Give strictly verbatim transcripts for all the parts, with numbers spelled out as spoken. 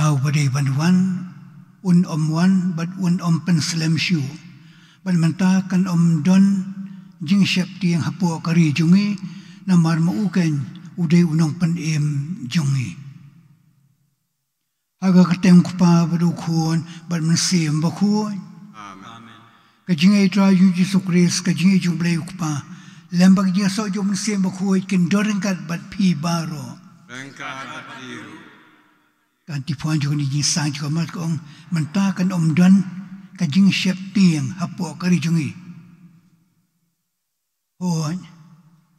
Uba dei ban wan, un ym wan, bad un ym pynslem shuh. Bad mynta kan ym don jingsheptieng hapoh ka ri jong ngi, namar ma u keiñ u dei u nongpynim jong ngi. Ha ka kyrteng u Kpa bad u Khun bad u Mynsiem Bakhuid. Amen. Ka jingïeit Trai jong u Jisu Khrist, ka jingïeit jong u Blei u Kpa, lem bad ka jingïasoh jong u Mynsiem Bakhuid kin don ryngkat bad phi baroh. Ryngkat bad phi ruh. Ka antiphon jong kane ka jingïaseng jong ka mat ka ong, mynta kan ym don ka jingsheptieng hapoh ka ri jong ngi. Hooid,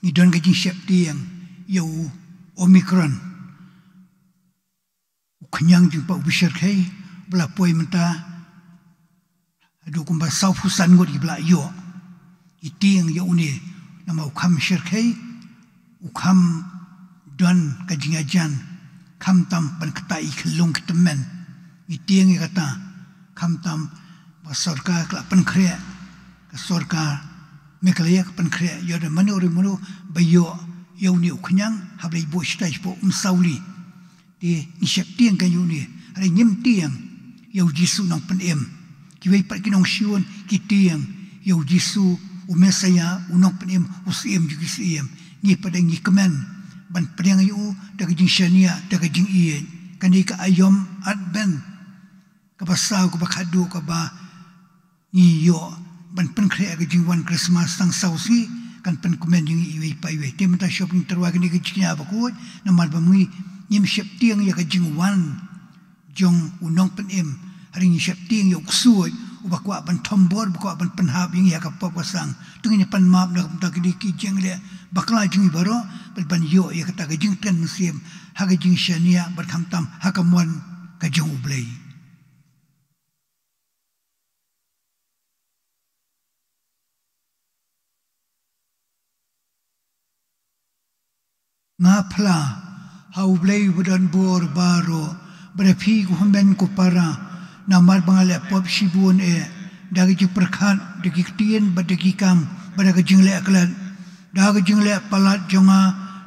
ngi don ka jingsheptieng ïa u Omicron. U khñiang jingpang uba shyrkhei, ba la poi mynta haduh kumba sawphew san ngut kiba la ïoh. Ngi tieng ïa une, namar u kham shyrkhei, u kham don ka jingïajan, khamtam ban ktah ïa ki khyllung ki tymmen. Ngi tieng ïa kata, khamtam ba ka sorkar ka la pynkhreh, ka sorkar Meghalaya ka pynkhreh, ïoh da mano re mano ba ïoh ïa une u khñiang, hap leit buh shatai shapoh Umsawli. Te ngi sheptieng ka ïa une, hynrei ngim tieng ïa u Jisu nongpynim. Kiwei pat ki nongshun ki tieng ïa u Jisu, u Messaïah, u nongpynim, u Syiem jong ki syiem. Ngi pat ngi kmen ban pdiang ïa u da ka jingshaniah, da ka jingïeit. Kane ka aïom Advent kaba saw, kaba khadduh, kaba ngi ïoh ban pynkhreh ïa ka jingwan Christmas tang saw sngi, kan pynkmen ïa ngi iwei pa iwei. Te mynta shuwa ban ngin tyrwa kane ka jingkñia bakhuid, namar ba ngi ngim sheptieng ïa ka jingwan jong u nongpynim, hynrei ngi sheptieng ïa u ksuid uba kwah ban thombor, uba kwah ban pynhap ïa ngi ha ka pop ka sang. To ngin ïa pan map na ka bynta kine ki jingleh bakla jong ngi baroh, bad ban ïoh ïa kata ka jingkren mynsiem ha ka jingshaniah, bad khamtam ha ka mon ka jong u Blei. Nga phla ha u Blei uba don bor baroh, bad ha phi ko hynmen ko para, namar ba nga leh pop shibun eh, da ka jingpyrkhat, da ki ktien, bad da ki kam, bad da ka jingleh klet, da ka jingleh palat jong nga,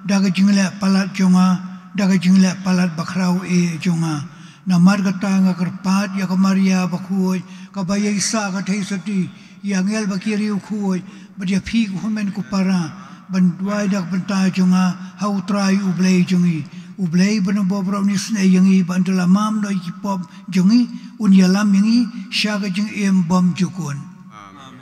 da ka jingleh palat jong nga, da ka jingleh palat bakhraw eh jong nga. Namar kata nga kyrpad ïa ka Maria bakhuid, kaba ïaisah ka theisotti, ïa angel bad ki riewkhuid, bad ïa phi ko hynmen ko para, ban duwai da ka bynta jong nga ha u Trai u Blei jong ngi. U Blei ba na bor baroh un isynei ïa ngi, bad un da lamam noh ïa ki pop jong ngi, un ïalam ïa ngi sha ka jingim bymjukut. Amen.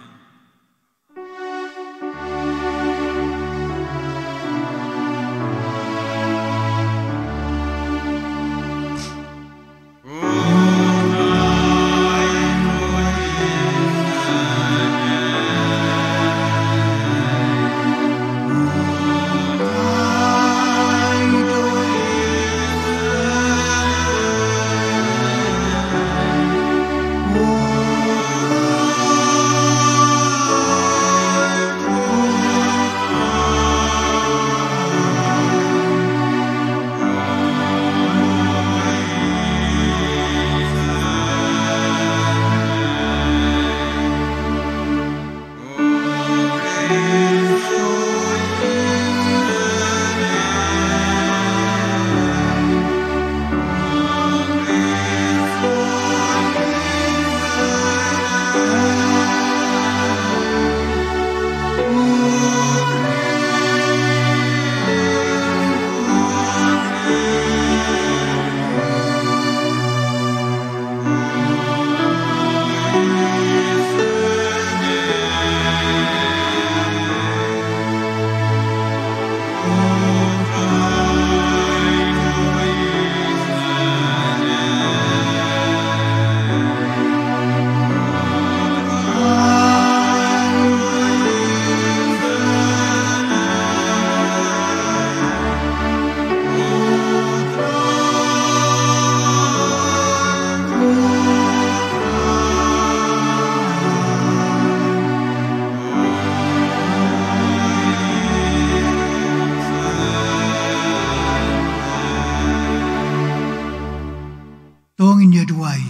To ngin ïa duwai.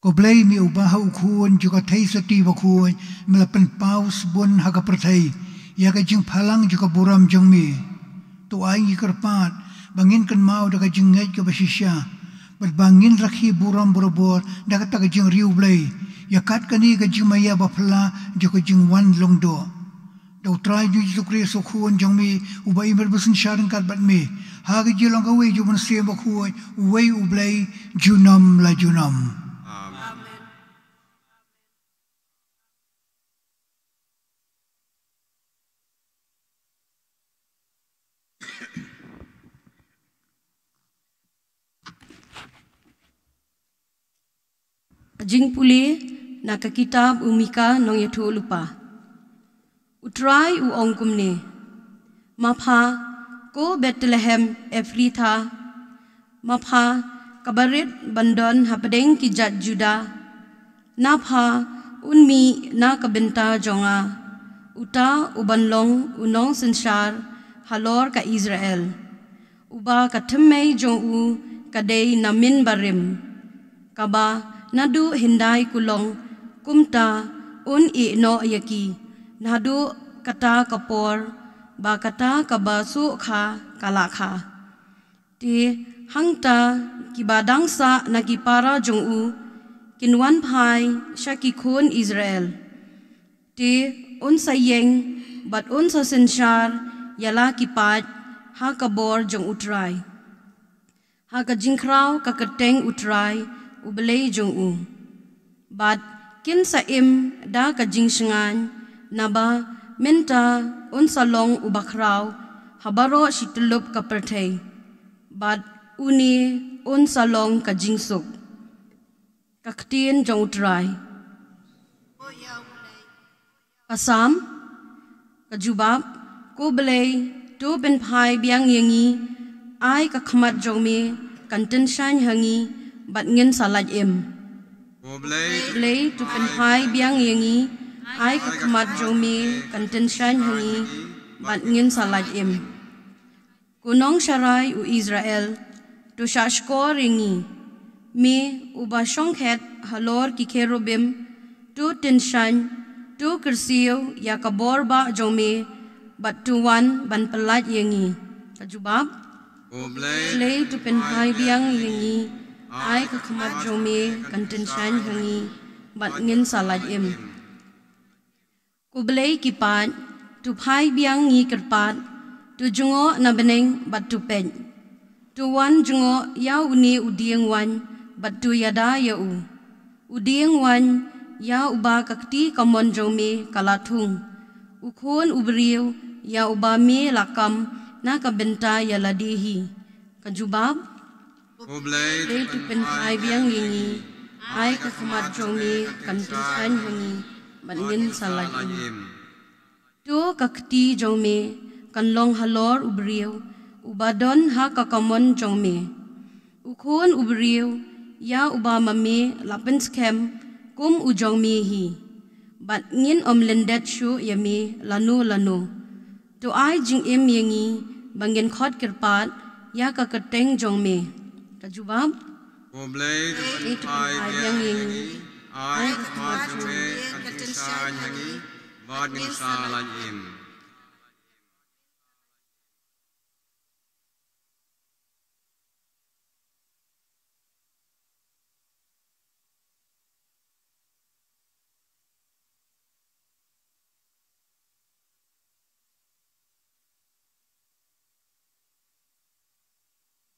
Ko Blei, me uba ha u Khun jong ka theisotti bakhuid me la pynpaw sbun ha ka pyrthei ïa ka jingphalang jong ka burom jong me, To ai ngi kyrpad ba ngin kynmaw da ka jingngeit kaba shisha, bad ba ngin rakhe burom barabor da kata ka jingriewblei ïa kat kane ka jingmaïa baphylla jong ka jingwan lyngdoh. Da U Trai jong ngi Jisu Khrist, U Khun jong me, uba im bad synshar ryngkat bad me ha ka jinglong kawei jong U Mynsiem Bakhuid, uwei U Blei, junom la junom. Amen. Jingpule na ka kitab u Mika nongïathuhlypa. U Trai u ong kumne: Mapha, ko Bethlehem Ephrathah, mapha, kaba rit ban don hapdeng ki jait Judah, napha, un mih na ka bynta jong nga uta uban long u nongsynshar halor ka Israel, uba ka thymmei jong u ka dei na mynbarim, kaba naduh hyndai kulong kumta un ïehnoh ïa ki, naduh kata ka por ba kata kaba suk kha ka la kha. Te hangta kiba dang sah na ki para jong u kin wan phai sha ki khun Israel. Te un sa ïeng bad un sa synshar ïa la ki paid ha ka bor jong U Trai, ha ka jingkhraw ka kyrteng U Trai U Blei jong u. Bad kin sa im da ka jingshngaiñ, naba mynta un sa long uba khraw ha baroh shi tyllup ka pyrthei, bad une un sa long ka jingsuk. Ka ktien jong U Trai. Ka Salm. Ka jubab. Ko Blei, to pynphai biang ïa ngi, ai ka khmat jong me kan tyngshaiñ ha ngi, bad ngin sa lait im. Ko Blei, to pynphai biang ïa ngi, ai ka khmat jong me kan tyngshaiñ ha ngi, bad ngin sa lait im. Ko nongsharai u Israel, to shahshkor ïa ngi. Me uba shongkhet halor ki kherubim, to tyngshaiñ, to kyrsiew ïa ka bor bah jong me, bad to wan ban pyllait ïa ngi. Ka jubab. Ko Blei, to pynphai biang ïa ngi, ai ka khmat jong me kan tyngshaiñ ha ngi, bad ngin sa lait im. Ko Blei ki paid, to phai biang ngi kyrpad, to jngoh na bneng bad to peit. To wan jngoh ïa une u dieng waiñ bad to ïada ïa u. U dieng waiñ ïa uba ka kti kamon jong me ka la thung. U khun u briew ïa uba me la kam na ka bynta ïa lade hi. Ka jubab. Ko Blei, to pynphai biang ïa ngi, ai ka khmat jong me kan tyngshaiñ ha ngi, bad ngin sa lait im. To ka kti jong me kan long halor u briew uba don ha ka kamon jong me. U khun u briew ïa uba ma me la pynskhem kum u jong me hi. Bad ngin ym lyndet shuh ïa me lano lano. To ai jingim ïa ngi ba ngin khot kyrpad ïa ka kyrteng jong me. Ka jubab. Ko Blei, to pynphai biang ïa ngi, ai ka khmat jong me kan tyngshaiñ ha ngi, bad ngin sa lait im.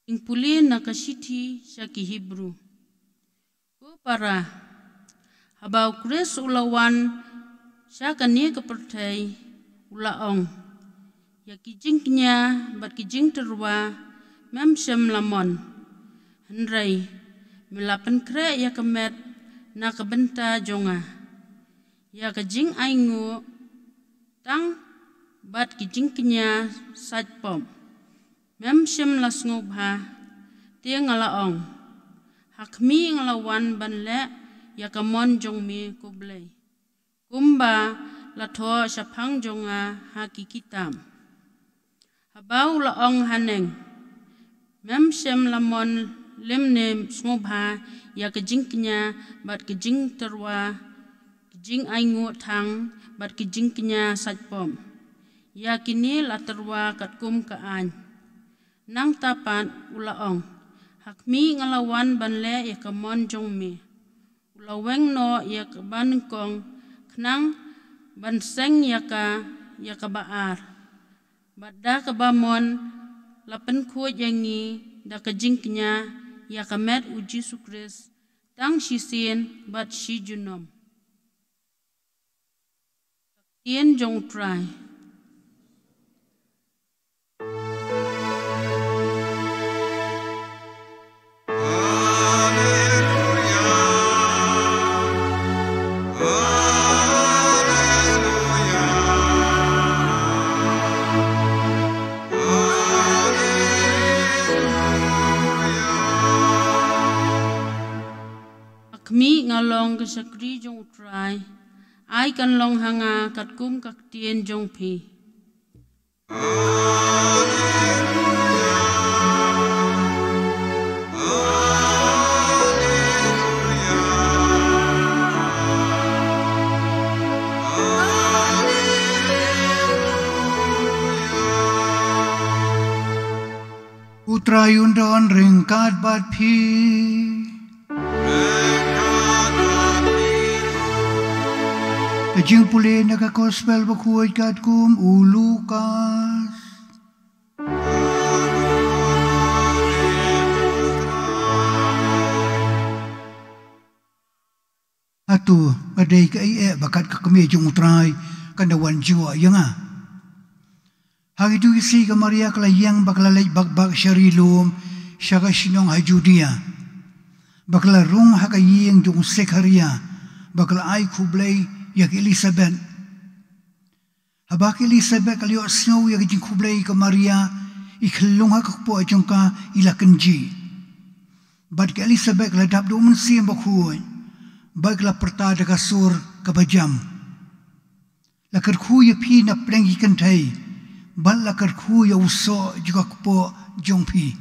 Jingpule na ka shithi sha ki Hebru. Ko para, haba U Khrist u la wan sha kane ka pyrthei, u la ong: Ïa ki jingkñia bad ki jingtyrwa mem shym la mon. Hynrei me la pynkhreh ïa ka met na ka bynta jong nga. Ïa ka jingainguh tang bad ki jingkñia sait pop mem shym la sngewbha. Te nga la ong: Ha khmih, nga la wan ban leh ïa ka mon jong me, ko Blei, kumba la thoh shaphang jong nga ha ki kitab. Haba u la ong haneng: Mem shym la mon lymne sngewbha ïa ka jingkñia bad ka jingtyrwa, ka jingainguh tang bad ka jingkñia sait pop. Ïa kine la tyrwa katkum ka aiñ. Nangta pat u la ong, ha khmih nga la wan ban leh ïa ka mon jong me. U la weng noh ïa kaba nyngkong khnang ban seng ïa ka ïa kaba ar. Bad da kaba mon la pynkhuid ïa ngi da ka jingkñia ïa ka met u Jisu Khrist tang shisien bad shi junom. Ktien jong u Trai. Ha khmih nga long ka shakri jong u Trai. Ai kan long ha nga katkum ka ktien jong phi. U Trai un don ryngkat bad phi. Ka jingpule na ka Gospel bakhuid katkum u Lukas. Hato nga dei kaei eh ba kat ka kmie jong u Trai kan da wan jngoh ïa nga? Ha kito ki sngi ka Maria ka la ïeng bad ka la leit bak bak sha ri lum sha ka shnong ha Judia, bad ka la rung ha ka ïing jong u Sekharia, bad ka la ai khublei ïa ka Elisabet. Haba ka Elisabet ka la ïohsngew ïa ka jingkhublei ka Maria, i khyllung ha ka kpoh jong ka i la kynjih. Bad ka Elisabet ka la dap da u Mynsiem Bakhuid, bad ka la pyrta da ka sur kaba jam. La kyrkhu ïa phi na pdeng ki kynthei, bad la kyrkhu ïa u soh jong ka kpoh jong phi.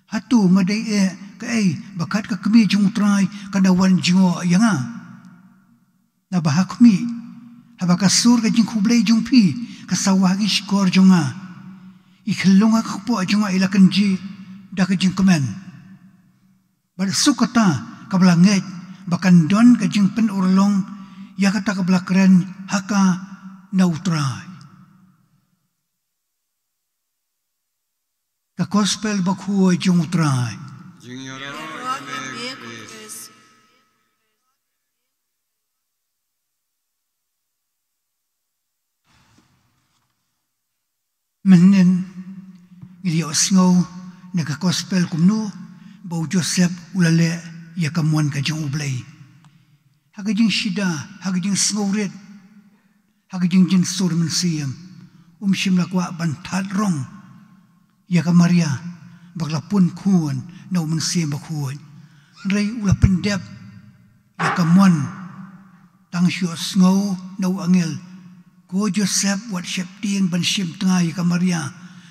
Hato nga dei eh kaei ba kat ka kmie jong u Trai kan da wan jngoh ïa nga? Naba ha khmih, haba ka sur ka jingkhublei jong phi ka sawa ha ki shkor jong nga, i khyllung ha ka kpoh jong nga i la kynjih da ka jingkmen. Bad suk kata kaba la ngeit ba kan don ka jingpynurlong ïa kata kaba la kren ha ka na u Trai. Ka Gospel bakhuid jong u Trai. Jingïarap ïa me, Khrist. Mynnin ngi ïohsngew na ka Gospel kumno ba u Joseph u la leh ïa ka mon ka jong u Blei. Ha ka jingshida, ha ka jingsngewrit, ha ka jingjynsur mynsiem, um shym la kwah ban thad rong ïa ka Maria ba ka la pun khun na u Mynsiem Bakhuid. Hynrei u la pyndep ïa ka mon. Tang shu sngew na u angel, ko Joseph, wat sheptieng ban shim tnga ïa ka Maria,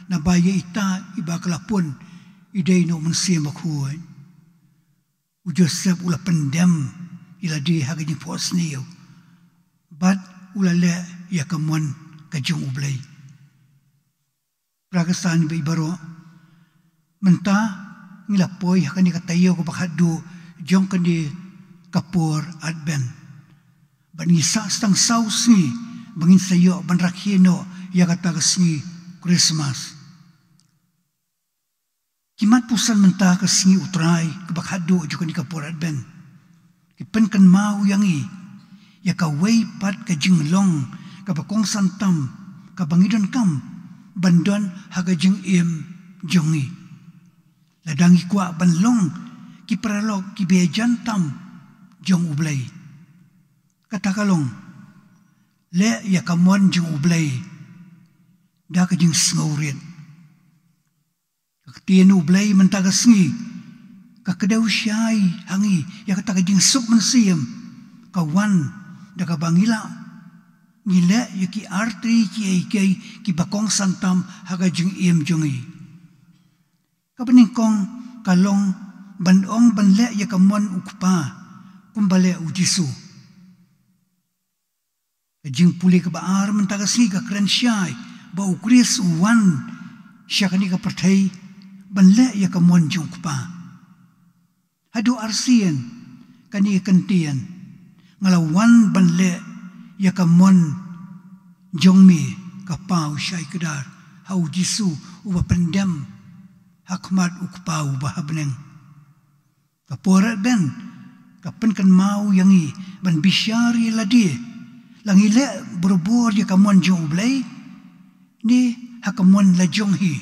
naba ïa ita iba ka la pun i dei na u Mynsiem Bakhuid. U Joseph u la pyndem ïa lade ha ka jingphohsniew bad u la leh ïa ka mon ka jong u Blei. Para kynsan bad baroh, mynta ngi la poi ha kane ka taïew kaba khatduh jong kane ka por Advent. Bad ngi sah tang saw sngi ba ngin sa ïoh ban rakhe noh ïa kata ka sngi Christmas. Ki mat puson mynta ka sngi U Trai kaba khatduh jong kane ka por Advent ki pynkynmaw ïa ngi ïa kawei pat ka jinglong kaba kongsan tam kaba ngi donkam ban don ha ka jingim jong ngi. Lada ngi kwah ban long ki paralok kiba jan tam jong U Blei, kata ka long leh ïa ka mon jong U Blei da ka jingsngewrit. Ka ktien U Blei mynta ka sngi ka kdew shai ha ngi ïa kata ka jingsuk mynsiem ka wan da kaba ngi lah ngi leh ïa ki artylli kiei kiei kiba kongsan tam ha ka jingim jong ngi. Kaba nyngkong ka long ban ong ban leh ïa ka mon U Kpa kumba leh U Jisu. Ka jingpule kaba ar mynta ka sngi ka kren shai ba U Khrist u wan sha kane ka pyrthei ban leh ïa ka mon jong U Kpa. Haduh arsien kane ka ktien nga la wan ban leh ïa ka mon jong me, ka paw shai kdar ha U Jisu uba pyndem ha khmat U Kpa uba ha bneng. Ka por ban ka pynkynmaw ïa ngi ban bishar ïa lade, la ngi leh barabor ïa ka mon jong U Blei ne ha ka mon la jong hi.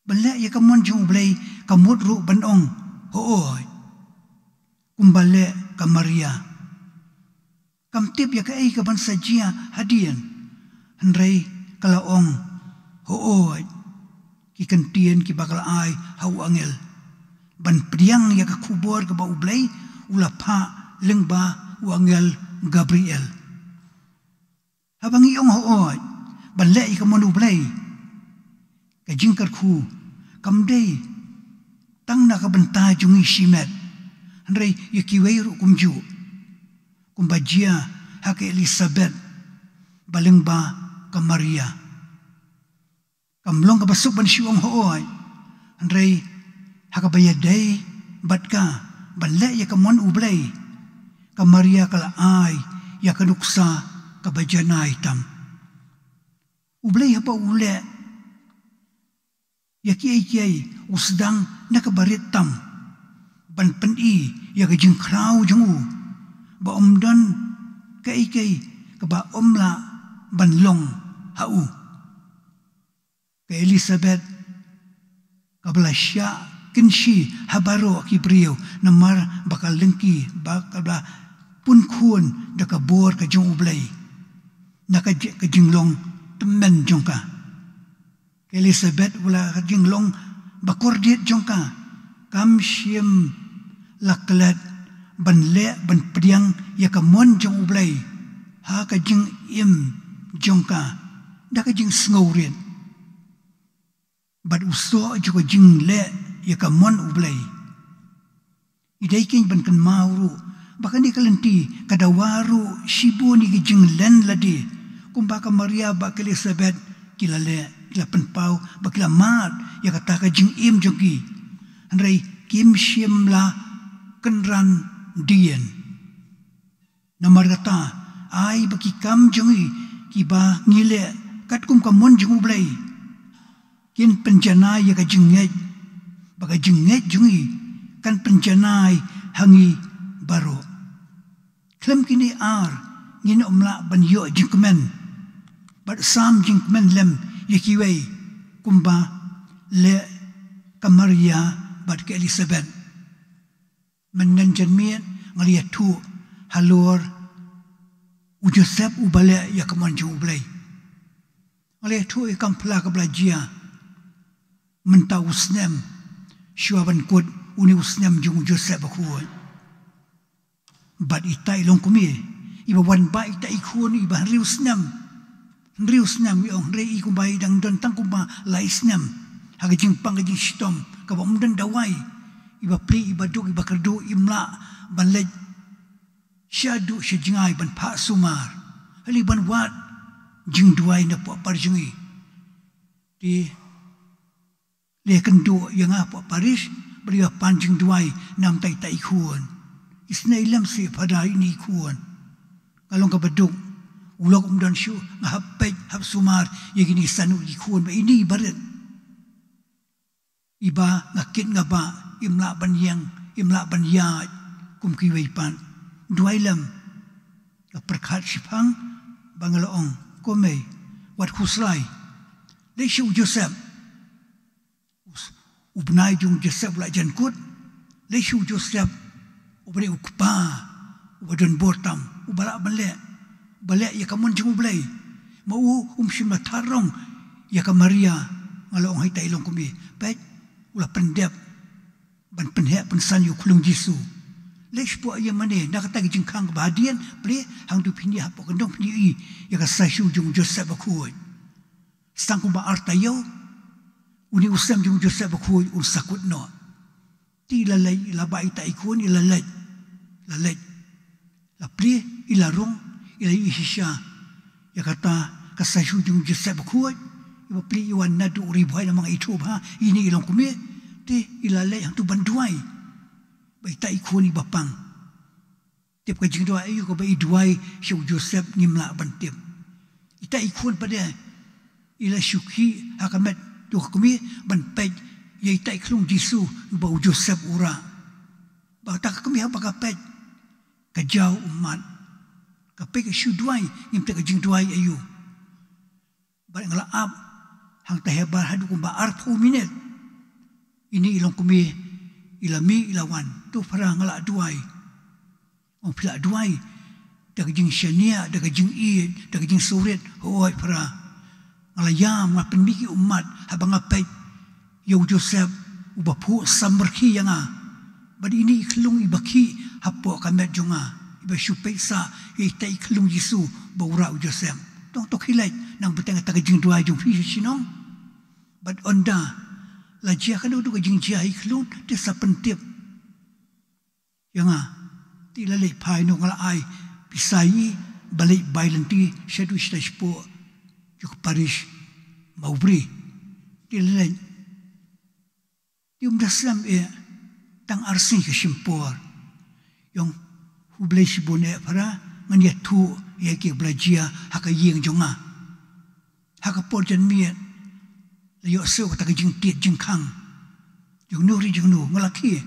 Ban leh ïa ka mon jong U Blei ka mut ruh ban ong hooid, kumba leh ka Maria. Kam tip ïa kaei kaban sa jia hadien, hynrei ka la ong hooid ki ktien kiba ka la ai ha u angel ban pdiang ïa ka khubor kaba U Blei u la phah lyngba u angel Gabriel. Haba ngi ong hooid ban leh ïa ka mon U Blei, ka jingkyrkhu kam dei tang na ka bynta jong ngi shimet, hynrei ïa kiwei ruh kumjuh, kumba jia ha ka Elisabet ba lyngba ka Maria. Kam long kaba suk ban shu ong hooid, hynrei ha kaba ïadei bad ka ban leh ïa ka mon U Blei, ka Maria ka la ai ïa ka nuksa kaba janai tam. U Blei haba u leh ïa kiei kiei u sdang na kaba rit tam ban pyni ïa ka jingkhraw jong u ba ym don kaei kaei kaba ym lah ban long ha u. Ka Elisabet kaba la shah kynshi ha baroh ki briew namar ba ka lyngkhi ba ka la pun khun da ka bor ka jong U Blei na ka ji-, ka jinglong tymmen jong ka. Ka Elisabet u la ka jinglong ba kordit jong ka, kam shym la klet ban leh ban pdiang ïa ka mon jong U Blei ha ka jingim jong ka da ka jingsngewrit bad u soh jong ka jingleh ïa ka mon U Blei. I dei kein ban kynmaw ruh ba kane ka lynti ka dawa ruh shibun ïa ki jinglen lade, kumba ka Maria bad ka Elisabet ki la leh, ki la pynpaw ba ki la mad ïa kata ka jingim jong ki, hynrei kim shym la kynran dien. Namar kata, ai ba ki kam jong ngi kiba ngi leh katkum ka mon jong U Blei kin pynjanai ïa ka jingngeit, ba ka jingngeit jong ngi kan pynjanai ha ngi baroh. Khlem kine ar ngin ym lah ban ïoh jingkmen bad sam jingkmen lem ïa kiwei, kumba leh ka Maria bad ka Elisabet. Mynnin janmiet nga la ïathuh halor u Joseph uba leh ïa ka mon jong U Blei. Nga la ïathuh ïa ka kam phla kaba la jia mynta u snem, shuwa ban kut une u snem jong u Joseph bakhuid. Bad ita i longkmie iba wan bad ita i khun iba hynriew snem. Hynriew snem i ong, hynrei i kumba i dang don tang kumba lai snem ha ka jingpang ka jingshitom kaba ym don dawai. Iba plie, iba duk, iba kyrduh, im lah ban leit shaduh sha jngai ban phah sumar, hynrei ban wad jingduwai na poh par jong i. Te la ïakynduh ïa nga poh parish bad iba pan jingduwai namar ita i khun. Isynei lem seh, Phadar, ine i khun. Ka long kaba duk. U lok um don shuh, nga hap peit, hap sumar ïa kine ki san ngut ki khun ba ine i barit iba nga kit nga bah, im lah ban ïeng, im lah ban ïaid kum kiwei pat. Duwai lem. Nga pyrkhat shiphang bad nga la ong, ko mei, wat khuslai. Leit sha u Joseph. U bnai jong u Joseph u la jan kut. Leit sha u Joseph, uba dei u kpa uba don bor tam, uba lah ban leh, uba leh ïa ka mon jong U Blei. Ma u um shym la thaw rong ïa ka Maria. Nga la ong ha ita i longkmie, peit, u la pyndep ban pynheh pynsan ïa u khlung Jisu. Leit shapoh ïa mane, na kata ka jingkhang kaba hadien, plie, hangto phin ïa hapoh kyndong phin ïohi ïa ka sa shuh jong u Joseph bakhuid. Sa tang kumba ar taïew, une u snem jong u Joseph bakhuid un sa kut noh. Te i la leit, i la bah ita i khun, i la leit. La leit. La plie, i la rung, i la ïohi shisha ïa kata ka sa shuh jong u Joseph bakhuid. Iba plie i wan naduh u ri bhoi namar nga ithuh bha ine i longkmie. Te i la leit hangto ban duwai. Ba ita i khun iba pang. Tip ka jingduwai aïu kaba i duwai sha u Joseph ngim lah ban tip. Ita i khun pat de i la shu khih ha ka met jong ka kmie ban peit ïa ita i khyllung Jisu uba u Joseph u rah. Ba kata ka kmie haba ka peit ka jaw ummat. Ka peit ka shu duwai ngim tip ka jingduwai aïu. Bad nga la ap hangta habar haduh kumba arphew minit. Ine i longkmie i la mih i la wan. To Phara nga la duwai. Ong phi la duwai da ka jingshaniah, da ka jingïeit, da ka jingsngewrit. Hooid Phara. Nga la ïam, nga pynmih ki ummat haba nga peit ïa u Joseph uba phuh samrkhie ïa nga. Bad ine i khyllung iba khih hapoh ka met jong nga, iba shu peit sah ïa ita i khyllung Jisu ba u rah u Joseph. Tang to khie leit nang bteng ïa kata ka jingduwai jong phi sha shnong. Bad ynda la jia kano kano ka jingjia ha i khyllung te sa pyntip ïa nga. Te i la leit phai noh, nga la ai pisa ïa i ba leit bai lynti shaduh shatai shapoh jong ka parish Mawbri. Te i la leit. Te um da slem eh tang arsngi ka shim por. Ong khublei shibun eh Phara, ngan ïathuh ïa kiba la jia ha ka ïing jong nga. Ha ka por janmiet la ïohsngew kata ka jingtied jingkhang. Jong no re jong no, nga la khie.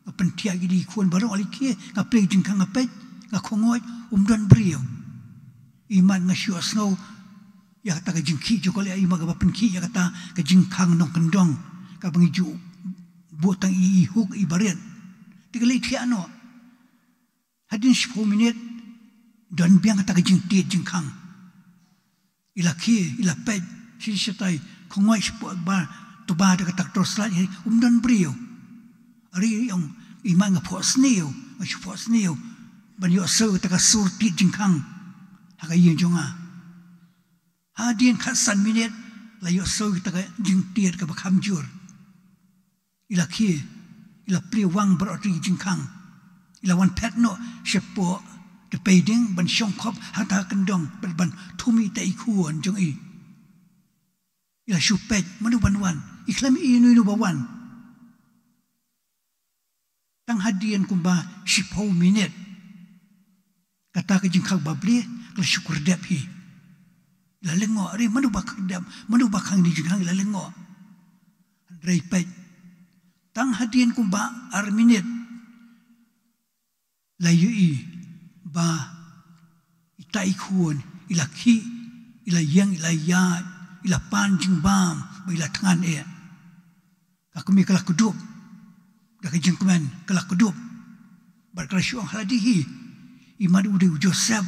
Nga pynthiah ïa kine ki khun baroh, nga la khie, nga plie jingkhang, nga peit, nga khongoit, um don briew. Imat nga shu ïohsngew ïa kata ka jingkhih jong ka, lei imat kaba pynkhih ïa kata ka jingkhang nongkyndong kaba ngi ju buh tang i, i hook iba rit. Te ka leit thiah noh. Hadien shiphew minit don biang kata ka jingtied jingkhang. I la khie, i la peit shi shatai, khongoit shapoh ba, to ba da kata ka torchlight hi, um don briew. Ari ong, imat nga phohsniew, nga shu phohsniew ban ïohsngew kata ka sur tied jingkhang ha ka ïing jong nga. Hadien khatsan minit la ïohsngew kata ka jingtied kaba kham jur. I la khie, i la plie wang baroh ki jingkhang. I la wan phet noh shapoh da pei ding ban shong khop hangta ka kyndong bad ban thum ïa ita i khun jong i. I la shu peit mano ban wan, i khlem ïohi ïano ïano ba wan. Tang hadien kumba shiphew minit kata ka jingkhang ba blie ka la shu kyrdep hi. I la lyngngoh, ari mano ba kyrdep, mano ba khang ïa kane ka jingkhang, i la lyngngoh. Hynrei peit tang hadien kumba ar minit la ïohi ba ita i khun i la khih, i la ïeng, i la ïaid, i la pan jingbam bad i la thngan eh. Ka kmie ka la kdup da ka jingkmen, ka la kdup bad ka la shu ong ha lade hi, imat u dei u Joseph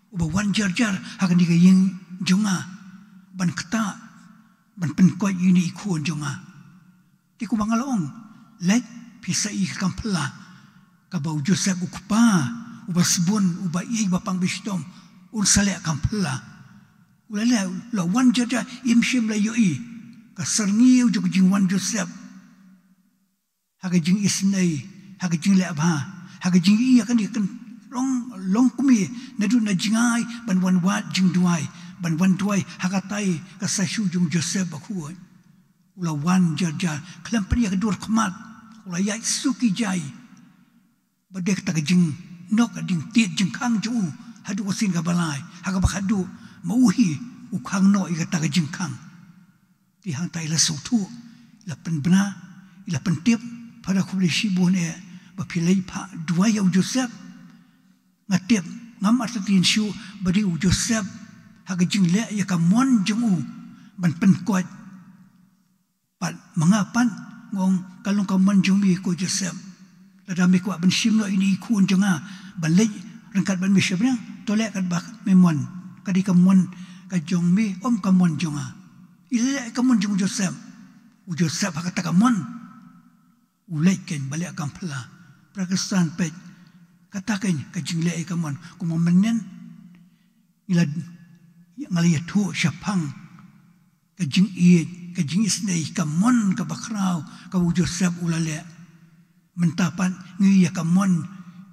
uba wan jar jar ha kane ka ïing jong nga ban ktah, ban pynkoit ïa ine i khun jong nga. Te kumba nga la ong, leit phi sa ïohi ka kam phylla kaba u Joseph u kpa uba sbun, uba ïeit, uba pang ba shitom, un sa leh kam phylla. U la leh, u la wan jar jar, im shym la ïohi ka syrngiew jong ka jingwan Joseph ha ka jingisynei, ha ka jingleh bha, ha ka jingïohi ïa kane ka long, longkmie naduh na jngai ban wan wad jingduwai, ban wan duwai ha katai ka statue jong Joseph Bakhuid. U la wan jar jar, khlem pynïaid ka dur khmat, u la ïaid suk ïa jai. Ba dei kata ka jingnok, ka jingtied jingkhang jong u haduh ka sien kaba lai, ha kaba khadduh ma u hi u khang noh ïa kata ka jingkhang. Te hangta i la sngewthuh, i la pynbna, i la pyntip, Phara khublei shibun eh ba phi leit phah duwai ïa u Joseph. Nga tip, ngam artatien shuh ba dei u Joseph ha ka jingleh ïa ka mon jong u ban pynkoit. Pat ma nga pat nga ong ka long ka mon jong me ko Joseph. Lada me kwah ban shim noh ïa ine i khun jong nga ban leit ryngkat bad me sha bneng, to leh katba me mon. Ka dei ka mon ka jong me, ym ka mon jong nga. I leh ïa ka mon jong u Joseph. U Joseph ha kata ka mon u leit keiñ ban leh ïa ka kam phylla. Para Khristan peit, kata keiñ ka jingleh ïa ka mon. Kumba mynnin ngi la, nga la ïathuh shaphang ka jingïeit, ka jingisynei, ka mon kaba khraw kaba u Joseph u la leh. Mynta pat ngi ïohi ïa ka mon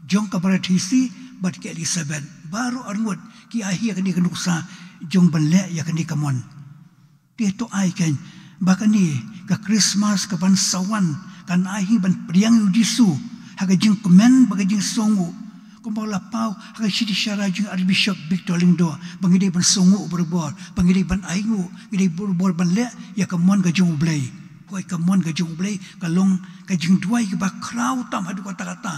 jong ka Barathithi bad ka Elizabeth, baroh arngut ki ai hi ïa kane ka nuksa jong ban leh ïa kane ka mon. Te to ai kein ba kane ka Christmas kaban sa wan kan ai hi ban pdiang ïa u Jisu ha ka jingkmen bad ka jingsngewnguh. Kumba la paw ha ka shithi sharra jong u Archbishop Victor Lyngdoh ba ngi dei ban sngewnguh barabor, ba ngi dei ban ainguh, ngi dei barabor ban leh ïa ka mon ka jong U Blei. Hooid, ka mon ka jong U Blei ka long ka jingduwai kaba khraw tam haduh katta katta.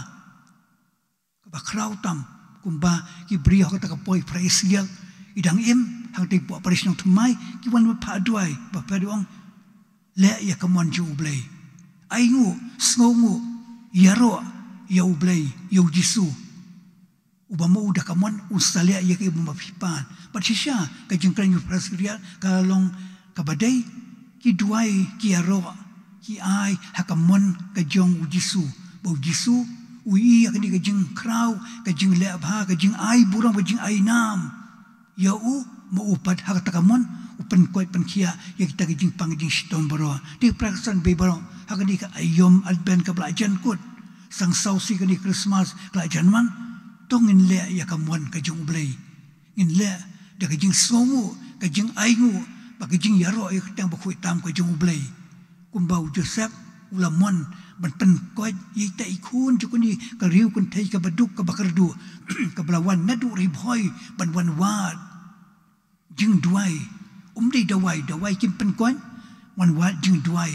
Kaba khraw tam, kumba ki briew ha kata ka poi phra Israel i dang im ha kata ka parish Nongthymmai, ki wan ban phah duwai, ba phah duwai, leh ïa ka mon jong U Blei. Ainguh, sngewnguh, ïaroh ïa U Blei, ïa u Jisu. Uba ma u da ka mon un sa leh ïa kaei ba ma phi pan. Bad shisha ka jingkren jong u phra Israel ka long kaba dei, ki duwai, ki ïaroh, ki ai ha ka mon ka jong u Jisu. Ba u Jisu u ïohi ïa kane ka jingkhraw, ka jingleh bha, ka jingai burom, ka jingainam ïa u, ma u pat ha kata ka mon u pynkoit pynkhiah ïa kita ki jingpang jingshitom baroh. Te para Khristan baroh, ha kane ka aïom Advent kaba la jan kut, sngewsih kane Christmas ka la jan wan, to ngin leh ïa ka mon ka jong U Blei. Ngin leh da ka jingsngewnguh, ka jingainguh bad ka jingïaroh ïa ka kyrteng bakhuid tam ka jong U Blei. Kumba u Joseph u la mon ban pynkoit ïa ita i khun jong kane ka riew kynthei kaba duk kaba kyrduh, kaba la wan naduh Ri Bhoi ban wan wad. Jingduwai, um dei dawai, dawai kim pynkoit, wan wad jingduwai.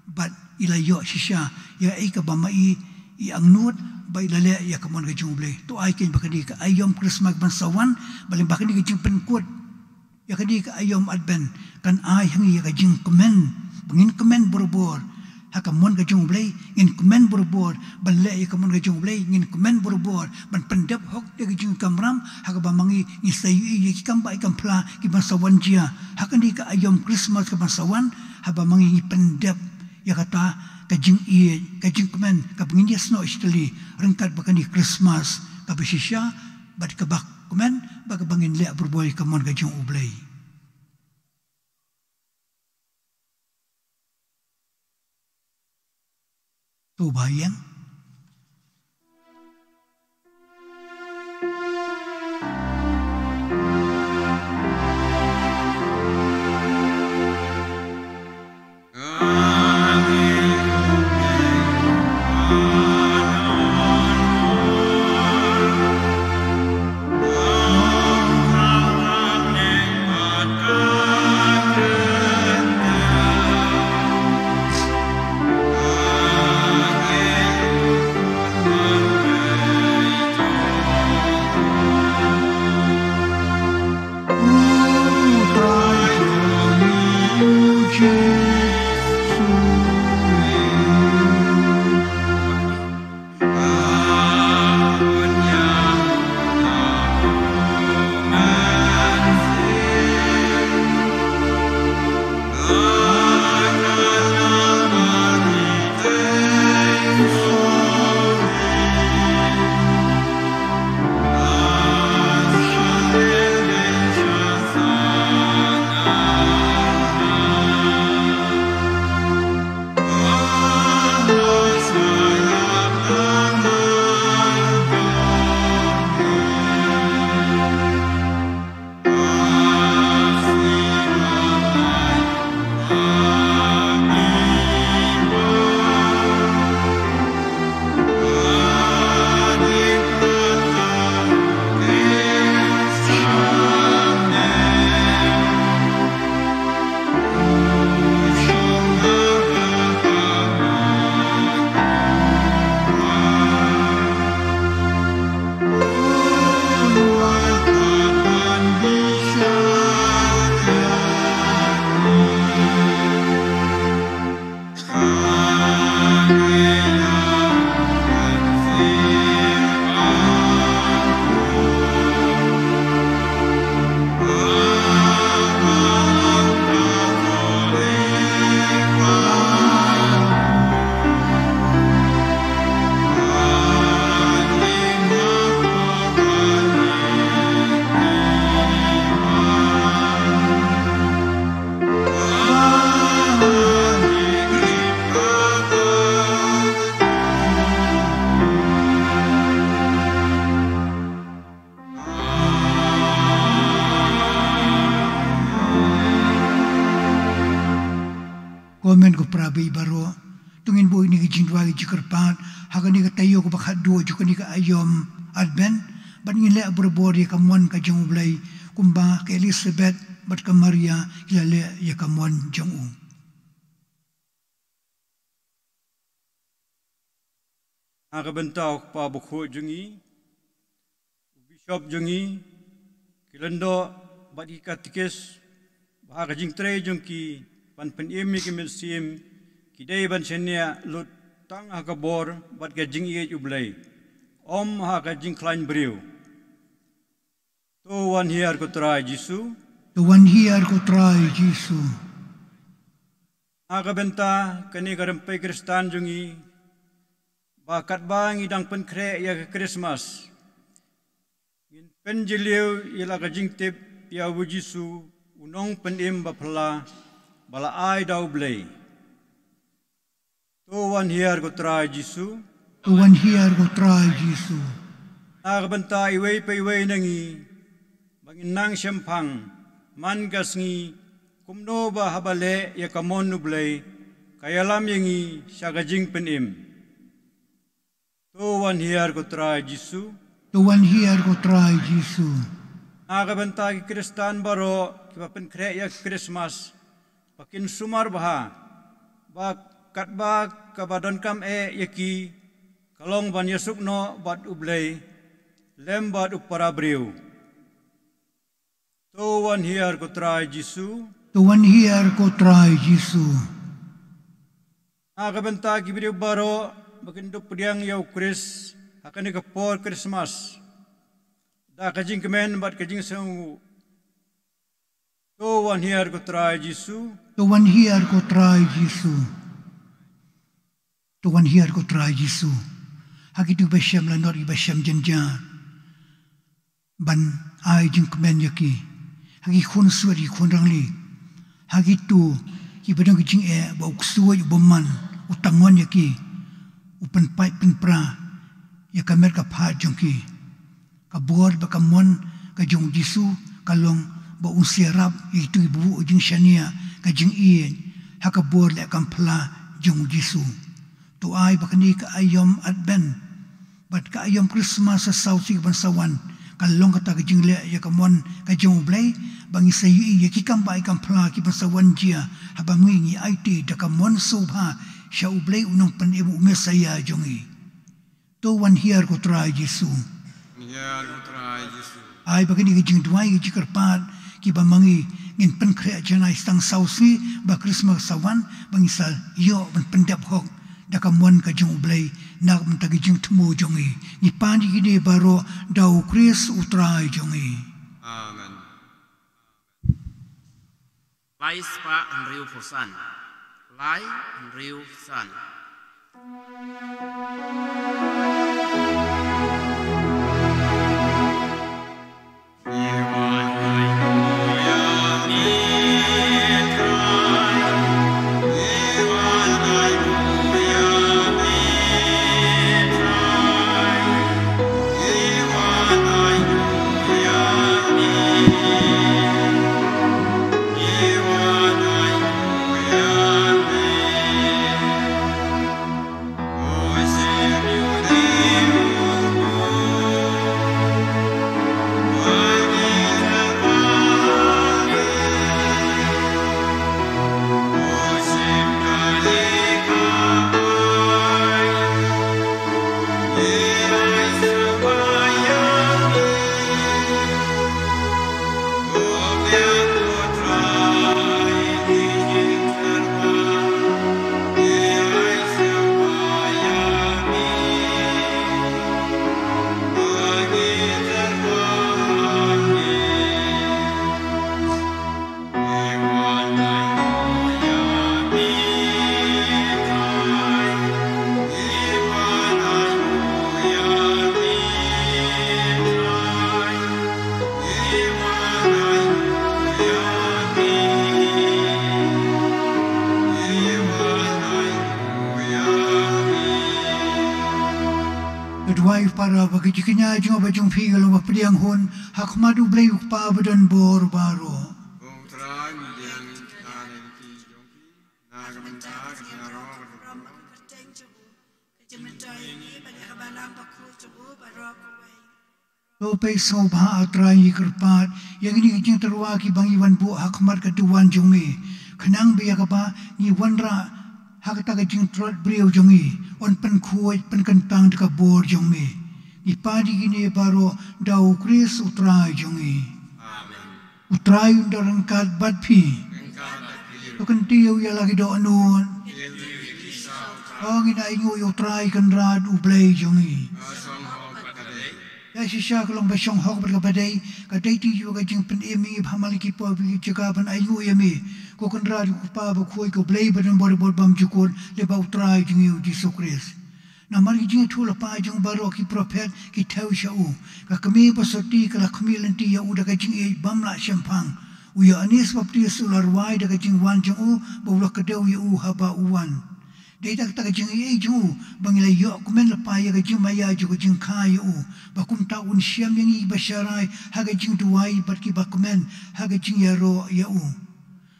Bad i la ïoh shisha ïa kaei kaba ma i i angnud, ba i la leh ïa ka mon ka jong U Blei. To ai kein ba kane ka aïom Christmas kaban sa wan, ba lyngba kane ka jingpynkut ïa kane ka aïom Advent, kan ai ha ngi ïa ka jingkmen, ba ngin kmen barabor ha ka mon ka jong U Blei, ngin kmen barabor ban leh ïa ka mon ka jong U Blei, ngin kmen barabor ban pyndep hok ïa ka jingkamram, ha kaba ma ngi ngin sa ïohi ïa ki kam bah ki kam phla kiban sa wan jia ha kane ka aïom Christmas kaban sa wan, haba ma ngi ngi pyndep ïa kata ka jingïeit, ka jingkmen kaba ngin ïasnoh shi tylli ryngkat bad kane Christmas kaba shisha bad kaba kmen bad kaba ngin leh barabor ïa ka mon ka jong U Blei. To ba ïeng. Baroh. To ngin buh ïa kine ki jingduwai ki jingkyrpad ha kane ka taïew kaba khatduh jong kane ka aïom Advent, bad ngin leh barabor ïa ka mon ka jong U Blei, kumba ka Elizabeth bad ka Maria ki la leh ïa ka mon jong u. Ha ka bynta u kpa bakhuid jong ngi, u bishop jong ngi, ki lyngdoh bad ki katikis, ba ha ka jingtrei jong ki ban pynim ïa ki mynsiem, ki dei ban shaniah lut tang ha ka bor bad ka jingïeit U Blei, ym ha ka jingkhlaiñ briew. To wan hiar ko Trai Jisu. To wan hiar ko Trai Jisu. Ha ka bynta kane ka rympei Khristan jong ngi, ba katba ngi dang pynkhreh ïa ka Krismas, ngin pynjylliew ïa la ka jingtip ïa u Jisu, u nongpynim baphylla ba la ai da U Blei. To wan hiar ko Trai Jisu. To wan hiar ko Trai Jisu. Na ka bynta iwei pa iwei na ngi, ba ngin nang shemphang man ka sngi, kumno ba haba leh ïa ka mon U Blei, ka ïalam ïa ngi sha ka jingpynim. To wan hiar ko Trai Jisu. To wan hiar ko Trai Jisu. Na ka bynta ki Khristan baroh kiba pynkhreh ïa ka Krismas, ba kin sumar bha, ba katba kaba donkam eh ïa ki, ka long ban ïasuk noh bad U Blei, lem bad u para briew. To wan hiar ko Trai Jisu. To wan hiar ko Trai Jisu. Ha ka bynta ki briew baroh ba kin dup pdiang ïa u Khrist ha kane ka por Krismas, da ka jingkmen bad ka jingsngewnguh. To wan hiar ko Trai Jisu. To wan hiar ko Trai Jisu. To wan hiar ko Trai Jisu. Ha kitu ba shem lanot, kiba shem jynjar, ban ai jingkmen ïa ki. Ha ki khun suid, ki khun rangli. Ha kitu kiba don ki jingeh ba u ksuid u bymman u tangon ïa ki, u pynpait pynpra ïa ka met ka phad jong ki. Ka bor bad ka mon ka jong u Jisu ka long ba un sa ïarap ïa kitu kiba buh jingshaniah ka jingïeit ha ka bor leh kam phylla jong u Jisu. To ai ba kane ka aïom Advent bad ka aïom Krismas sa saw sngi ban sa wan, ka long kata ka jingleh ïa ka mon ka jong U Blei, ba ngin sa ïohi ïa ki kam bha ki kam phylla kiban sa wan jia, haba ngi, ngi aiti da ka mon sngewbha sha U Blei u nongpynim, u Messaïah jong ngi. To wan hiar ko Trai Jisu. Hiar ko Trai Jisu. Ai ba kine ki jingduwai ki jingkyrpad kiba ma ngi ngin pynkhreh janai tang saw sngi ba Krismas sa wan, ba ngin sa ïoh ban pyndep hok da ka mon ka jong U Blei na ka bynta ki jingthmu jong ngi. Ngi pan ïa kine baroh da u Khrist u Trai jong ngi. Amen. Lai spah hynriewphew san. Lai hynriewphew san. Ka duwai para ba ka jingkñia jong nga bad jong phi ka long ba pdiang hun ha khmat U Blei U Kpa ba don bor baroh. To peit sngewbha, ah Trai, ngi kyrpad ïa kine ki jingtyrwa kiba ngi wan buh ha khmat ka duwan jong me, khnang ba ïa kaba ngi wanrah ha kata ka jingtlot briew jong ngi, yn pynkhuid pynkyntang da ka bor jong me. Ngi pan ïa kine baroh da U Khrist U Trai jong ngi. Amen. U Trai un don ryngkat bad phi. To kyntiew ïa la ki dohnud. To ngin ainguh ïa U Trai Kynrad U Blei jong ngi. Ïa shisha ka long ba shong hok bad kaba dei, ka dei tang ïa ka jingpynim ïa ngi ba ha man la ki por ba ngi jaka ban ainguh ïa me, ko Kynrad ko Kpa bakhuid, ko Blei badonbor bad bymjukut, lyngba U Trai jong ngi U Jisu Khrist. Namar ki jingïathuh lypa jong baroh ki prophet ki thew sha u. Ka kmie basotti ka la khmih lynti ïa u da ka jingïeit bym lah shemphang. U Ïoannis Baptist u la rwai da ka jingwan jong u, ba u la kdew ïa u haba u wan. Dei da kata ka jingïeit jong u ba ngi la ïoh kmen lypa ïa ka jingmaïa jong ka jingkha ïa u, ba kumta un shem ïa ngi kiba sharai ha ka jingduwai bad kiba kmen ha ka jingïaroh ïa u.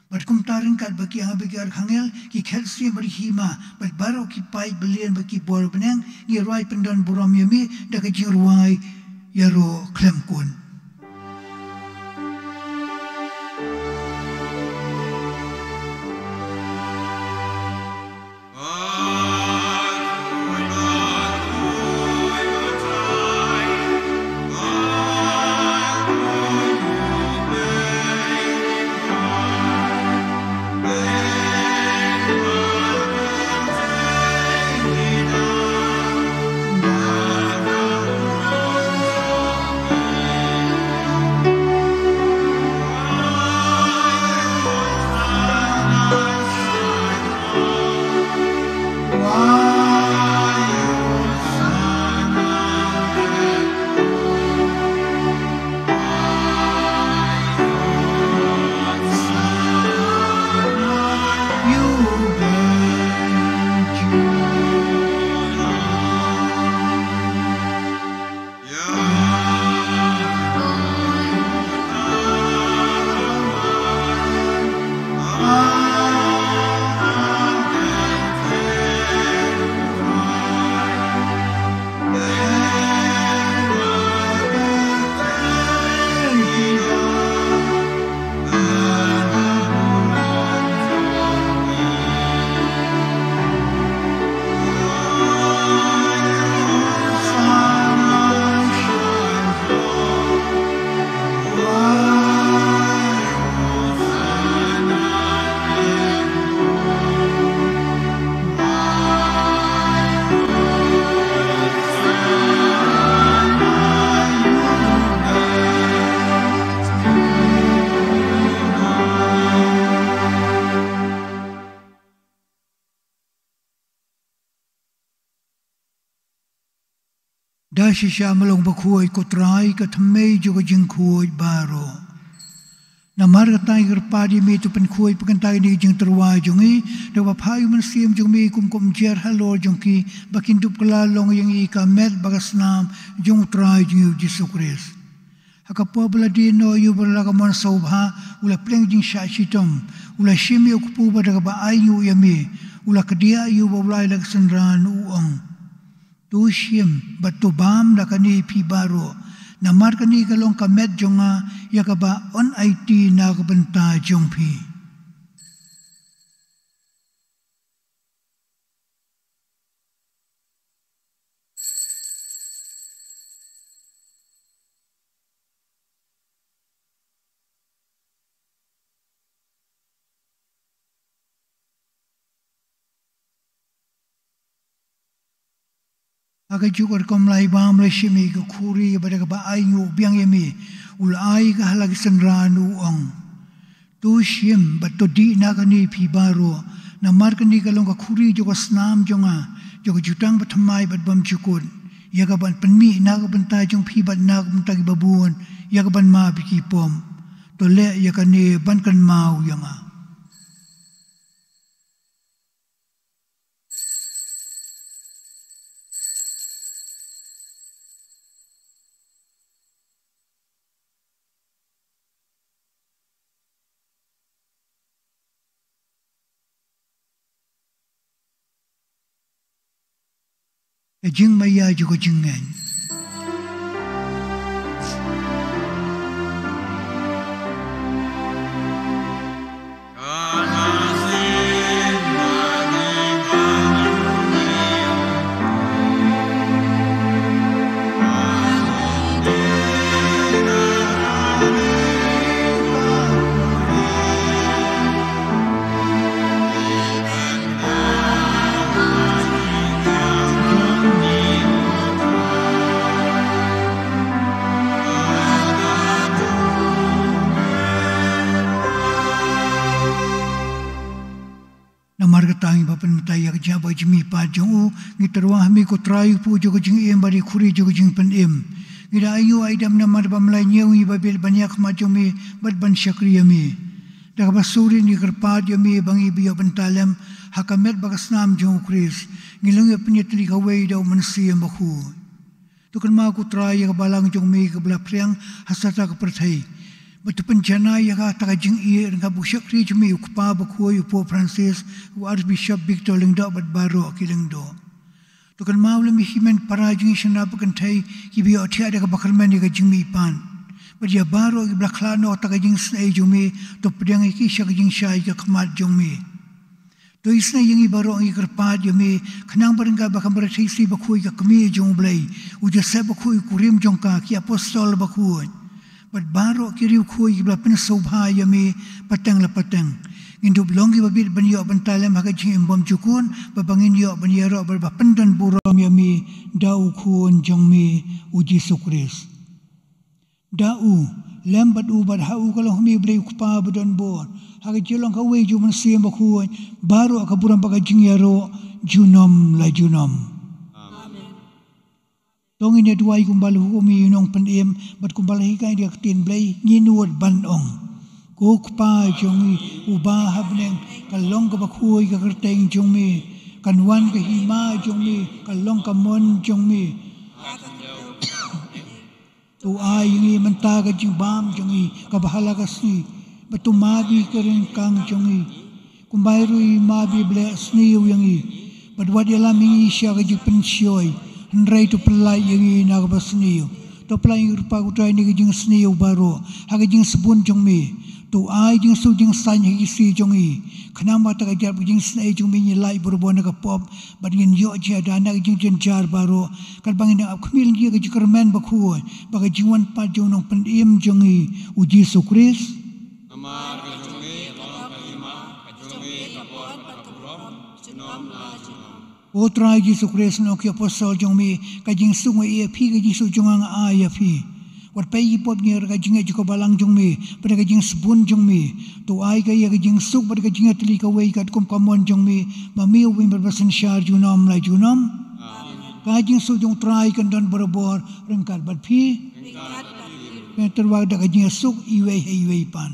Bad kumta ryngkat bad ki angel bad ki archangel, ki khet siem bad ki hima bad baroh ki paid balian bad ki bor bneng, ngi rwai pyndon burom ïa me da ka jingrwai ïaroh khlem kut. Da shisha me long bakhuid ko Trai, ka thymmei jong ka jingkhuid baroh. Namar kata ngi kyrpad ïa me, to pynkhuid pynkynta ïa kine ki jingtyrwa jong ngi, da kaba phah ïa u Mynsiem jong me kum ka umjer halor jong ki, ba kin dup kylla long ïa ngi ka met bad ka snam jong U Trai jong ngi U Jisu Khrist. Ha ka por ba la die noh ïa u ba la ka mon sngewbha, u la pdiang jingshah shitom, u la shim ïa u kpu bad da kaba ainguh ïa me, u la kdiah ïa u ba u la ai la ka synran, u ong: To shim bad to bam da kane phi baroh, namar kane ka long ka met jong nga, ïa kaba yn aiti na ka bynta jong phi. Ha kajuh ka rukom lai bam u la shim ïa ka khuri bad da kaba ainguh biang ïa me, u la ai ka ha la ki synran, u ong: To shim bad to dih na kane phi baroh, namar kane ka long ka khuri jong ka snam jong nga, jong ka jutang bathymmai bad bymjukut, ïa kaban pynmih na ka bynta jong phi bad na ka bynta kiba bun, ïa kaban map ïa ki pop. To leh ïa kane ban kynmaw ïa nga. Jingmaïa jong ka jingngeit. Namar kata ngi ba pynmynta ïa ka jingïap bad ka jingmihpat jong u, ngi tyrwa ha me ko Trai u kpu jong ka jingim bad i khuri jong ka jingpynim. Ngi da ai ïa u aidam namar ba mlai ñiew ngi ba bit ban ïakhmat jong me bad ban shakri ïa me. Da kaba suri ngi kyrpad ïa me ba ngi ba ïoh bynta lem ha ka met bad ka snam jong u Khrist. Ngi long ïa pynïatylli kawei da u Mynsiem Bakhuid. To kynmaw ko Trai ïa ka balang jong me kaba la phriang ha sata ka pyrthei. Bad to pynjanai ïa ka ha kata ka jingïeit ryngkat bad u shakri jong me u Kpa Bakhuid, u Pope Francis, u Archbishop Victor Lyngdoh bad baroh ki lyngdoh. To kynmaw lem ïa ki hynmen para jong ngi shynrang bad kynthei kiba ïoh thiah da kaba kyrmen ïa ka jingmihpat. Bad ïa baroh kiba la khlad noh ha kata ka jingisynei jong me, to pdiang ïa ki sha ka jingshai ka khmat jong me. To isynei ïa ngi baroh, ngi kyrpad ïa me, khnang ba ryngkat bad ka Mari Theisotti Bakhuid ka Kmie jong u Blei, u Joseph Bakhuid u kurim jong ka, ki apostol bakhuid bad baroh ki riewkhuid kiba la pynsngewbha ïa me pateng la pateng, ngin dup long kiba bit ban ïoh bynta lem ha ka jingim bymjukut, bad ba ngin ïoh ban ïaroh bad ba pyndon burom ïa me da u Khun jong me u Jisu Khrist. Da u, lem bad u bad ha u ka long ha me Blei u Kpa badonbor, ha ka jinglong kawei jong u Mynsiem Bakhuid, baroh ka burom bad ka jingïaroh junom la junom. Amen. To ngin ïa duwai kumba la hukum ïa u Nongpynim bad kumba la hikai da ka ktien Blei, ngin nud ban ong: Ko Kpa jong ngi uba ha bneng, ka long kaba khuid ka kyrteng jong me, kan wan ka hima jong me, ka long ka mon jong me. To ai ïa ngi mynta ka jingbam jong ngi kaba ha la ka sngi, bad to map ïa ka ryngkang jong ngi, kumba ruh i map i ba leh sniew ïa ngi, bad wat ïalam ïa ngi sha ka jingpynshoi, hynrei to pyllait ïa ngi na kaba sniew. To pyllait ïa ngi ruh, ko Trai, na ka jingsniew baroh, ha ka jingsbun jong me. To ai jingsuk jingsaiñ ha ki sngi jong ngi, khnang ba ha kata ka jingïap ka jingsniew jong me ngin lait barabor na ka pop, bad ngin ïoh jingïada na ka jingjynjar baroh, katba ngin ap khmih lynti ïa ka jingkyrmen bakhuid bad ka jingwan pat jong u Nongpynim jong ngi, u Jisu Khrist. Namar ka jong me ka long ka hima, ka jong me ka mon bad ka burom junom la junom. Ko Trai Jisu Khrist, lem bad ki apostol jong me, ka jingsuk nga ai ïa phi, ka jingsuk jong nga nga ai ïa phi. Wat peit ïa ki pop, hynrei da ka jingngeit jong ka balang jong me bad da ka jingsbun jong me, to ai ïa ka jingsuk bad ka jingïatylli kawei katkum ka mon jong me, ma me uba im bad uba synshar junom la junom. Amen. Ka jingsuk jong u Trai kan don barabor ryngkat bad phi. Ryngkat bad phi. Phi tyrwa da ka jingïasuk iwei ha iwei pat.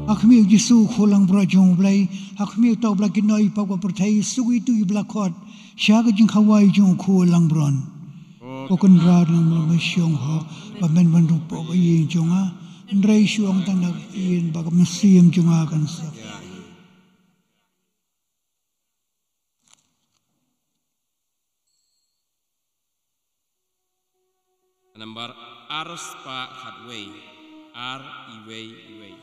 Ha khmih u Jisu u Khun langbrot jong u Blei, ha khmih uta uba la kynnoh ïa ki pop ka pyrthei, suk ïa uto kiba la khot sha ka jingkhawai jong u Khun langbrot. Ko Kynrad, nga mut ban shong hok ba men ban rung hapoh ka ïing jong nga. Hynrei shu ong tang na ka ktien ba ka mynsiem jong nga kan sa. Nambar ar spah khatwei, ar iwei iwei.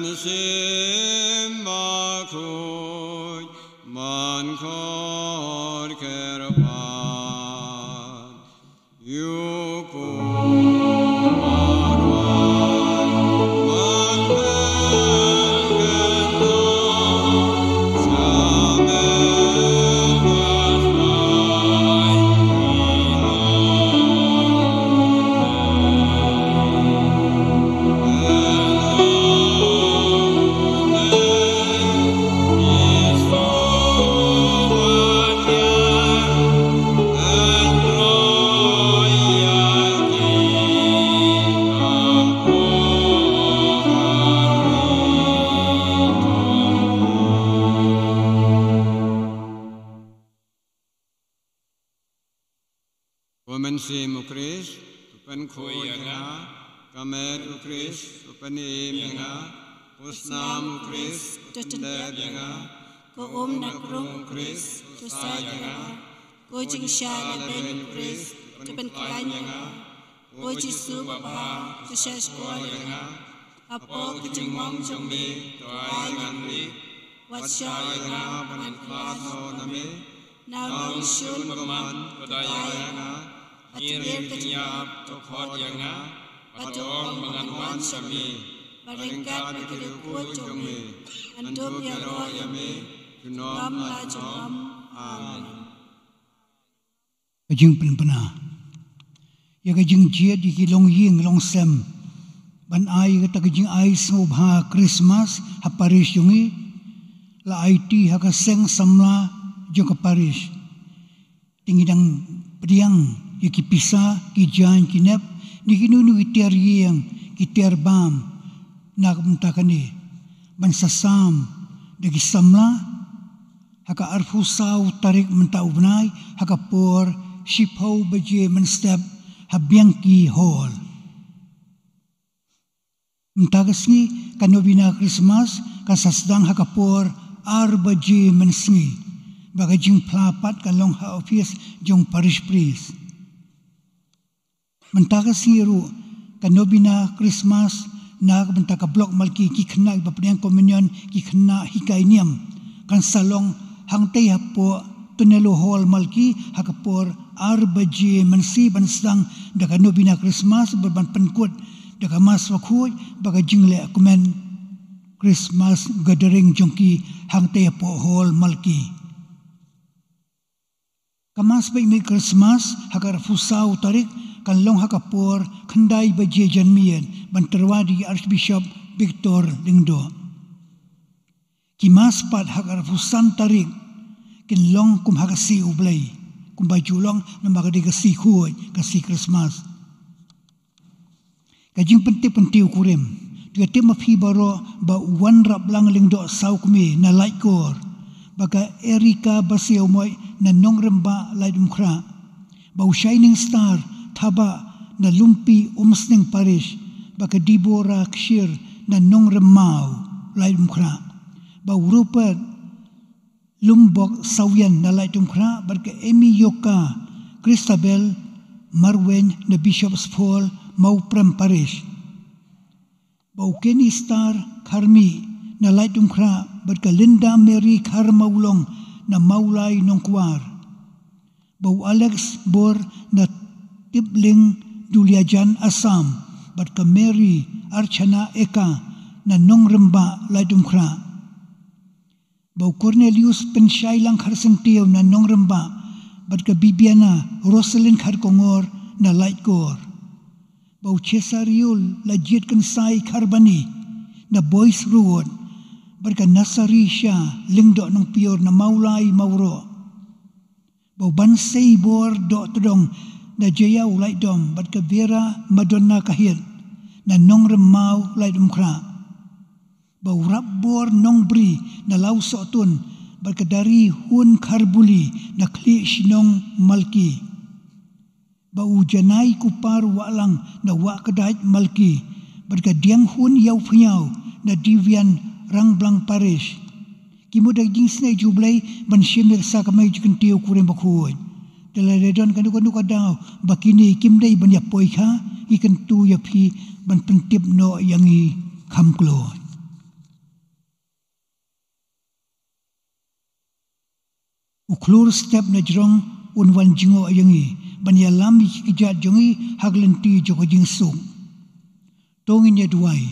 Mynsiem bakhuid man khor kyrpad. Ko Mynsiem u Khrist, u pynkhuid ïa nga. Ka met u Khrist, u pynim ïa nga. Ko snam u Khrist, u pyndep ïa nga. Ko um na krung u Khrist, u said ïa nga. Ko jingshah na beiñ u Khrist, u pynkhlaiñ ïa nga. Ko Jisu babha, to shah shkor ïa nga. Hapoh ka jingmong jong me, to ai ngan ri. Wat shah ïa nga ban khlad noh na me. Na u nongshun bymman, to dei ïa nga. Ngi ri ki jingïap, to khot ïa nga, bad to ong ba ngan wan sha me, bad ryngkat bad ki riewkhuid jong me, ngan dup ïaroh ïa me, junom la junom. Amen. Ka jingpynbna. Ïa ka jingjied ïa ki longïing longsem ban ai kata ka jingai sngewbha Christmas ha parish jong ngi, la aiti ha ka seng samla jong ka parish. Te ngi dang pdiang ïa ki pisa, ki jaiñ, ki nep, ne kino kino ki tiar ïing, ki tiar bam, na ka bynta kane, ban sa sam da ki samla ha ka arphew saw tarik mynta u bnai, ha ka por shiphew baje mynstep, ha Bianchi Hall. Mynta ka sngi, ka novena Christmas kan sa sdang ha ka por ar baje mynsngi, bad ka jingphla pat kan long ha ophis jong parish priest. Mynta ka sngi ruh, ka novena Christmas na ka bynta ka block Malki, ki khynnah kiba pdiang communion, ki khynnah hikai niam, kan sa long hangtei hapoh Tonello Hall Malki, ha ka por ar baje mynsngi, ban sdang da ka novena Christmas, bad ban pynkut da ka Mass bakhuid bad ka jingleh kmen Christmas gathering jong ki hangtei hapoh Hall Malki. Ka Mass bad ïa ka Christmas ha ka arphew saw tarik kan long ha ka por khyndai baje janmiet, ban tyrwa da i Archbishop Victor Lyngdoh. Ki Mass pat ha ka arphew san tarik kin long kum ha ka sngi U Blei, kumba ju long namar ka dei ka sngi khuid, ka sngi Christmas. Ka jingpyntip kyntiew kurim. To ïatip ma phi baroh ba u Wanraplang Lyngdoh Sawkmie na Laitkor, bad ka Erika Basaiawmoit na Nongrymbah Laitumkhrah, bad u Shining Star Thabah na Lumpi Umsning Parish, bad ka Deborah Kshir na Nongrymaw Laitumkhrah, bad u Rupert Lumbok Sawian na Laitumkhrah, bad ka Emi Yoka Christabel Marwein na Bishop's Fall, Mawprem Parish. Bad u Kenny Star Kharmi na Laitumkhrah, bad ka Linda Mary Kharmawlong na Mawlai Nongkwar. Bad u Alex Bor na Tipling Duliajan Assam, bad ka Mary Archana Eka na Nongrymbah Laitumkhrah. Bad u Cornelius Pynshailang Kharsyntiew na Nongrymbah, bad ka Bibiana Roselyn Kharkongor na Laitkor. Bad u Chesariul Lajied Kynsai Kharbani na Boys Road, bad ka Nasari Sha Lyngdoh Nongpior na Mawlai Mawroh. Bad u Bansei Bor Dohtdong na Jaïaw Laitdom, bad ka Vera Madonna Kahit na Nongrymaw Laitumkhrah. Bad u Rapbor Nongbri na Lawsohtun, bad ka Dari Hun Kharbuli na Khlieh Shnong Malki. Bad u Janai Kupar Wahlang na Wahkdait Malki, bad ka Dianghun Ïawphniaw na Diwian Rangblang Parish. Ki mut da ka jingsnei jong U Blei ban shim ïa ka sakramit jong ka kyntiew kurim bakhuid. Te lada don kano kano ka daw ba kine kim dei ban ïa poi kha, ngi kyntu ïa phi ban pyntip noh ïa ngi kham kloi. U khlur step na jrong un wan jngoh ïa ngi, ban ïalam ïa ki kjat jong ngi ha ka lynti jong ka jingsuk. To ngin ïa duwai.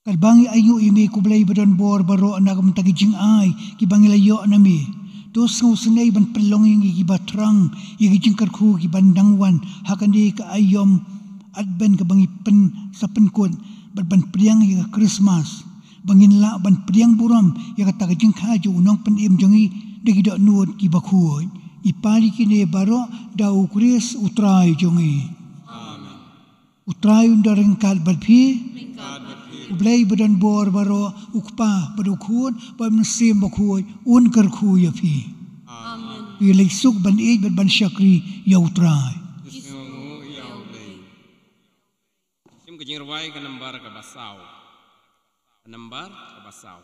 Katba ngi ainguh ïa me ko Blei ba don bor baroh na ka bynta ki jingai kiba ngi la ïoh na me, to sngewsynei ban pynlong ïa ngi kiba thrang ïa ki jingkyrkhu kiban dang wan ha kane ka aïom Advent kaba ngi pyn sa pynkut, bad ban pdiang ïa ka Christmas, ba ngin lah ban pdiang burom ïa kata ka jingkha jong u Nongpynim jong ngi da ki dohnud kiba khuid. Ngi pan ïa kine baroh da U Khrist U Trai jong ngi. Amen. U Trai un da ryngkat bad phi. Ryngkat bad phi. U Blei ba don bor baroh, U Kpa bad U Khun bad U Mynsiem Bakhuid, un kyrkhu ïa phi. Amen. Ngi leit suk ban ïeit bad ban shakri ïa U Trai. Ngi sngewnguh ïa U Blei. Sim ka jingrwai ka nambar kaba saw. Ka nambar kaba saw.